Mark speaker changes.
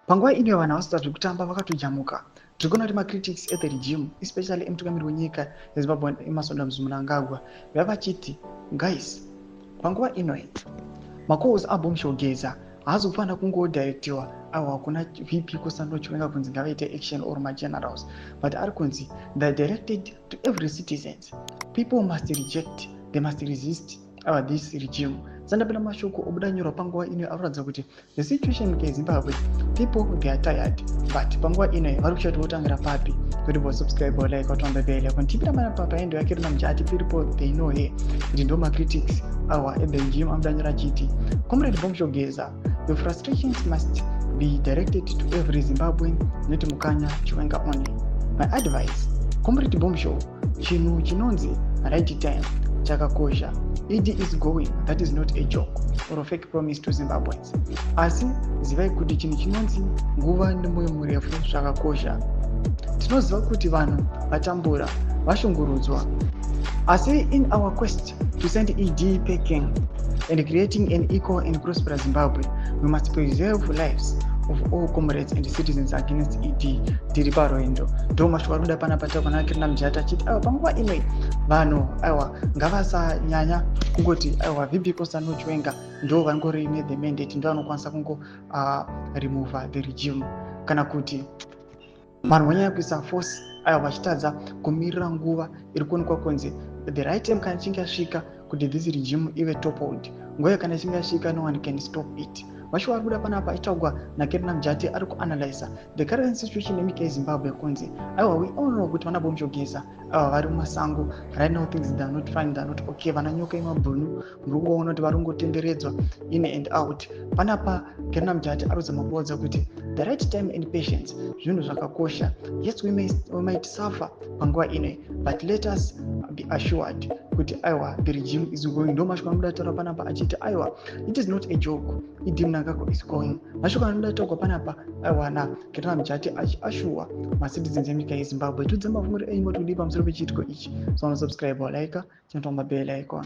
Speaker 1: Panguva ino vanhu havasi kuita zvekutamba, vakatojamuka. Tiri kuona kuti macritics ethe regime, especially emutungamiri wenyika yeZimbabwe Emmerson Dambudzo Mnangagwa, vaiva vachiti, guys, panguva ino macalls aBombshell Geza haazi kufanira kungodirectiwa aiwa kuna VP Constantino Chiwenga kunzi ngavaite action or magenerals, but ari kunzi they are directed to every citizens. People must reject, they must resist this regime. Sandapinda mashoko obuda nyorwa panguva ino akuratidza kuti the situation munyika yeZimbabwe, people, they are tired, but panguva ino vari kuchati votangira papi kuti vosubscribe, like, watombe bell icon. Tipira mana papaendo yake rina mujati piripo. They know here kuti ndo macritics awa ethe regime amudanyora achiti, "Comrade Bombshell Geza, your frustrations must be directed to every Zimbabwean, not Mukanya Chiwenga only. My advice, Comrade Bombshell, chinhu chinonzi right time chakakosha. ED is going. That is not a joke or a fake promise to Zimbabweans. Asi zivai kuti chinhu chinonzi nguva nemwoyo murefu zvakakosha. Tinoziva kuti vanhu vatambura, vashungurudzwa, asi in our quest to send ED packing and creating an equal and prosperous Zimbabwe, we must preserve lives of all comrades and citizens against ED. Tiri parwendo." Ndo mashoko ari kuda panapa takona Kirina Mujata achiti aiwa, panguva imwe vanhu aiwa ngavasanyanya kungoti aiwa VP Constantino Chiwenga ndo vangori nethe mandate, ndo vanokwanisa kungo remove the regime, kana kuti vanhu vanyanya kuisa force aiwa vachitadza kumirira nguva iri kuonekwa kunzi the right time kana ichinge yasvika kuti this regime ive toppled. Nguva kana ichinge yasvika, no one can stop it. Mashoko ari kuda panapa aitaurwa naKerina Mujati ari kuanalyza the current situation yenyika yeZimbabwe kunzi aiwa, we all know kuti vana Bombshell Geza aiwa vari mumasango right now. Things, they are not fine, they are not okay. Vana Nyoka Yemabhunu muri kungoona kuti vari kungotenderedzwa in and out. Panapa Kerina Mujati ari kuzama kuudza kuti the right time and patience zvinhu zvakakosha. Yes, we might suffer panguva ino, but let us be assured kuti aiwa, the regime is going. Ndo mashoko anoda taura panapa achiti aiwa, it is not a joke, ED Mnangagwa is going. Mashoko anoda taurwa panapa aiwa naKerina Mujati achiassure macitizens enyika yeZimbabwe. Tiudze mafungiro enyu, moti kudii pamusoro pechiitiko ichi? So unosubscribe, like, chinotomba bell icon.